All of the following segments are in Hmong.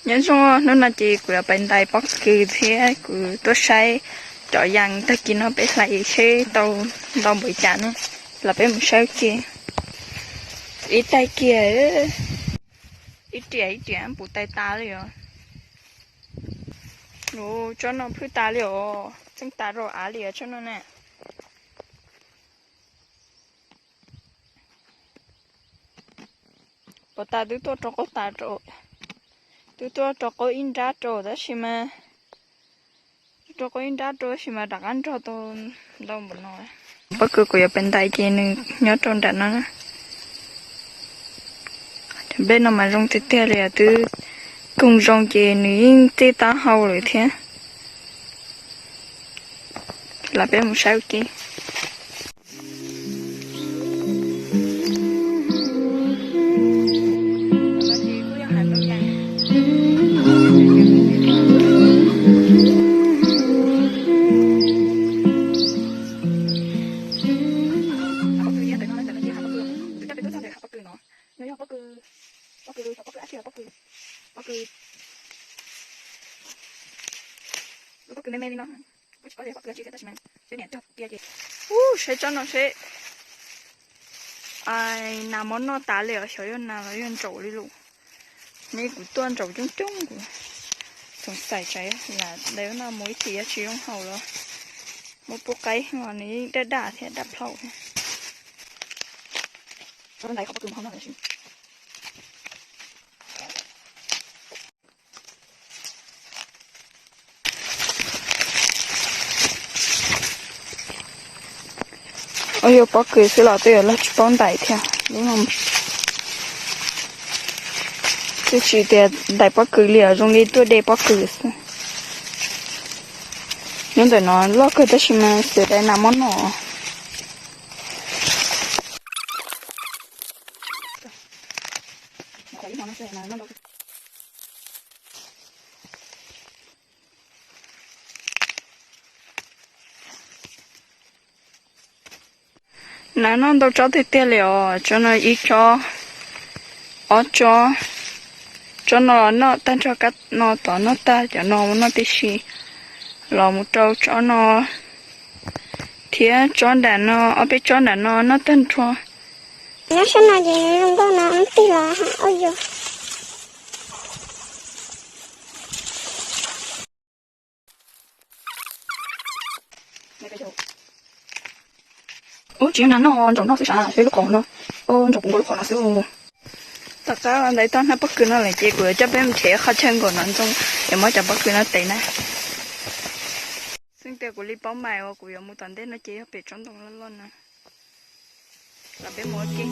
Nyob zoo, hnub no ces kuv yuav pais ntais pob kws thiab kuv tuaj saib cov yas tag kis no peb hlais seb tau ntau npaum cas na. Los peb mus saib ua ke. Ib tais kiag, ib riam ib riam puv tais tas li os. Tsob no phwj tas li os, txeej tas rau av li os tsob no na. Puv tas twb tuaj rau qaub tas rau, twb tuaj rau qaub ib nrab rau tab sis mas, tuaj rau qaub ib nrab rau tab sis mas rov qab nrog tau ntau npaum no. Pob kws kuv yuav pais ntais ces nws nyob rau nram no na. Cov nplej no mas zoo tiag tiag li os, twb koog zoo ces nws yeej txij taub hau lawm thiab. Los peb mus saib ua ke. Pob kws no, no yog pob kws, pob kws, pob kws dab tsi, pob kws, pob kws, pob kws me me li no. Kuv tsis paub tias pob kws dab tsi thiab tab sis mas seb niam cog kiag ces, ub, saib tsob no seb. Nas mob noj tas li os, xyov yog nas los yog ntsaum li lus. Ne kuv tuaj ntsaum coob coob kuv txhoov xais tsam lam ntawd no mus ib chim yog tsis zoo haus los muab pub qaib os, nws yeej daj daj thiab daj plhaub thiab. Ua yog pob kws xwb los twb yuav luag tsis paub ntais thiab lub no. Twb tsis tias ntais pob kws li os, zoo li tuaj de pob kws xwb. Nyob ntawm no loj kawg tab sis mas xwm dai nas mob noj. Nas noj ntau tsob tiag tiag li os, tsob no ib tsob, ob tsob, tsob no noj tag nrho kab no tod noj tag, cov no noj tib si, los mus rau tsob no thiab tsob nram no, ob peb tsob nram no noj tag nrho. Nyob sab no ces zoo nkauj no tig los ua yog. Ub, tsis yog nas noj, ntsaum noj xwb sav, seb lub qhov no, ntsaum puv nkaus lub qhov no xwb. Tom qab ntawd tau hnab pob kws no lawm ces kuv yuav coj peb mus nrhiav qhov chaw nkaum no ntxoo, yuav muab cov pob kws no tev na. Xeeb tias kuv li paub mais uas kuv yuav mus tom ntej no ces yog pem tsob ntoo loj loj na. Los peb mus ua ke.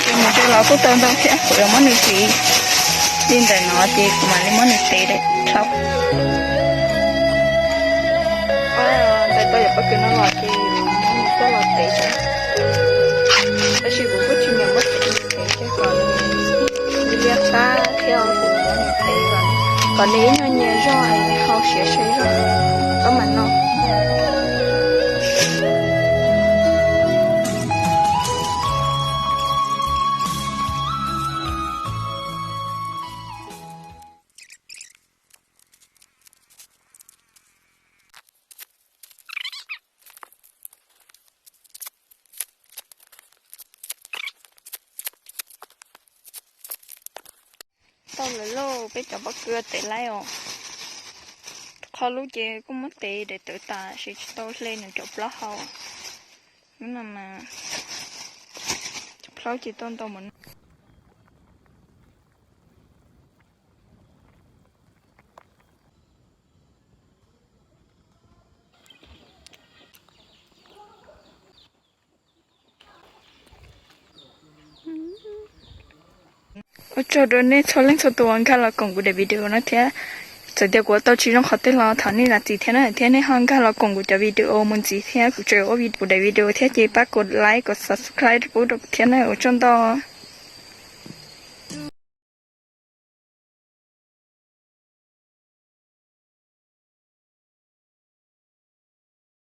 Ces mus tso los kuj tau ntau thiab, kuv yuav muab nws txiv li ntawm no ces kuv mam li muab nws tev daim dlhau. Ntawm tau yam pob kws no los ces muab nws coj los tev, tab sis kuv kuj tsis nyiam muab tev, tev kom nws liab fab thiab, kuv muab nws tev kom, kom nws ib nyuag nyias zog es hau siav sai zog, koj mam noj. Tau lawm lauj, peb cov pob kws tev laib os. Qhov lub ces kuj muab tev daim tawv tas, siv tsis tau hle nws cov plaub hau. Lub no mas cov plaub ces tau ntau mus no. Ua tsaug rau nej txhua leej txhua tus uas nkag los koom kuv daim video no thiab. Txawm tias kuv ua tau tsis zoo qhov twg los thov nej zam txim thiab na, thiab nej ho nkag los koom kuv cov video mus ntxiv thiab, kuv tseem ua kuv daim video thiab ces pab kom like kom subscribe pub rau thiab na, ua tsaug ntau.